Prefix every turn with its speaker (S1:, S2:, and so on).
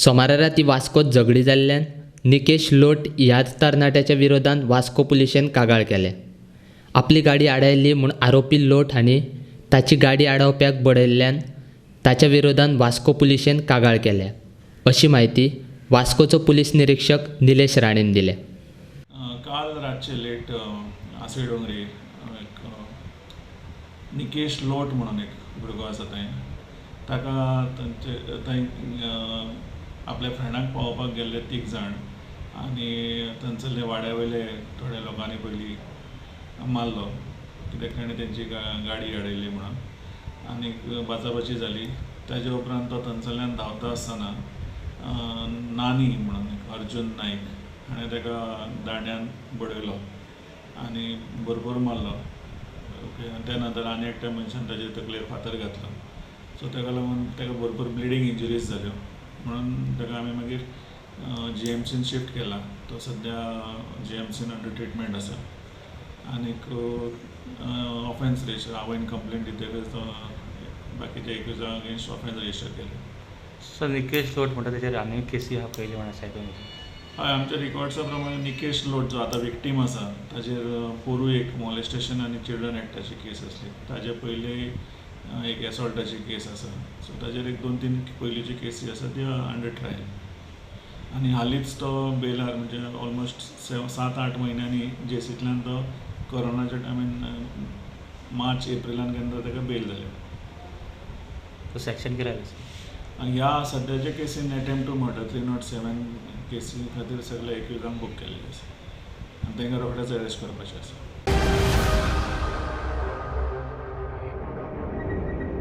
S1: सोमारा राती वास्कोत झगडी जाल्ल्यान निकेश लोट ह्याच तरणाट्याच्या विरोधांत वास्को पुलिशेन कागाळ केल्या. आपली गाडी आडायली म्हूण आरोपी लोट हांणी ताची गाडी आडावप्याक बडयल्ल्यान ताच्या विरोधांत वास्को पुलिशेन कागाळ केल्या, अशी म्हायती वास्कोचो पुलीस निरिक्षक निलेश राणेन दिल्या.
S2: काल रातचे लेट आसय डोंगरी एक निकेश लोट म्हणून एक भुरगो आसा थंय, ताका तांचे थंय आपल्या फ्रेंडाक पावोवपाक गेल्ले तीग जाण आनी थंयसरले वाड्या वयले थोड्या लोकांनी पयलीं मारलो कित्याक ताणें तेंची गाडी आडयली म्हणून, आनी बाचाबाची जाली. ताजे उपरांत तो थंयसरल्यान धांवता आसतना नानी म्हणून अर्जुन नायक हाणें ताका दांड्यान बडयलो आनी भरपूर मारलो. ओके, आनी त्या नंतर आनी एकट्या मनशान ताजे तकलेर फातर घातलो. सो ताका लागून ताका भरपूर ब्लिडींग इंजुरीज जाल्यो म्हणून ताका आमी मागीर जीएमसीन शिफ्ट केला. तो सद्या जीएमसीन अंडर ट्रिटमेंट आसा आनीक ऑफेन्स रजिस्टर, आवयन कंप्लेंट दितकच तो बाकीच्या एक्युजां अगेन्स्ट ऑफेन्स रजिस्टर केलें.
S3: सर, निकेश लोट म्हणटा तेचेर आनी केसी आहा पयलीं म्हणून आयकून.
S2: हय, आमच्या रिकॉर्ड्सा प्रमाणे निकेश लोट जो आतां विक्टीम आसा ताजेर पोरूं एक मॉलेस्टेशन आनी चिल्ड्रन एक्टाची केस आसली, ताजे पयलीं एक एसॉल्टाची केस आसा. सो ताजेर एक 2-3 पयलींच्यो केसी आसा त्यो अंडर ट्रायल. आनी हालींच तो बेलार म्हणजे ऑलमोस्ट 7-8 म्हयन्यांनी जेसींतल्यान तो कोरोनाच्या टायमीन मार्च एप्रिलान केन्ना ताका बेल जाल्या.
S3: तो सेक्शन कितें आसा?
S2: आनी ह्या सद्याच्या केसीन एटेम्प्ट टू मर्डर 307 केसी खातीर सगळे एक्युजांक बूक केल्ले आसा आनी तांकां रोखडेच अरेस्ट करपाचें आसा.